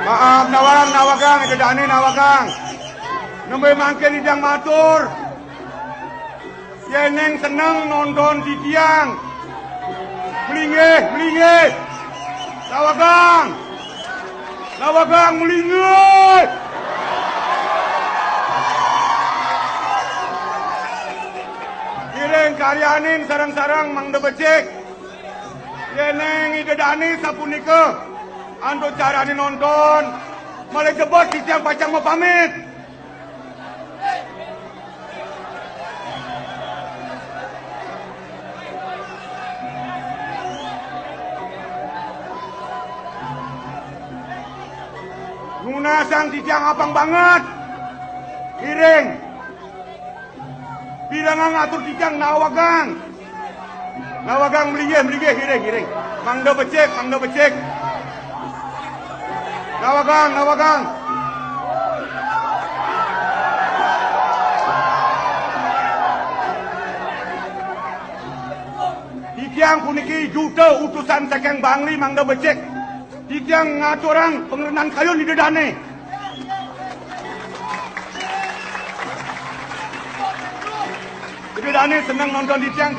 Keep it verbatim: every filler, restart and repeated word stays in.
Maaf, nawagang, nawagang, Ida Dane, nawagang. Nembé mangkin titiang matur. Yén énjang seneng nonton titiang, melinggih, melinggih. Nawagang. Nawagang, melinggih. Ngiring karyanin sareng-sareng mangda becik. Yén Ida Dane sapunika antuk carané nonton, malih jebos titiang pacang mapamit. Nunasang titiang apang banget. Ngiring. Pirengang atur titiang nawagang. Nawagang melinggih, melinggih, ngiring, ngiring. Mangda becik, mangda becik. Nawagang, nawagang. Titiang puniki juta utusan saking Bangli mangda becik. Titiang ngaturang pangrenan kayun Ida Dane. Ida Dane seneng nonton titiang,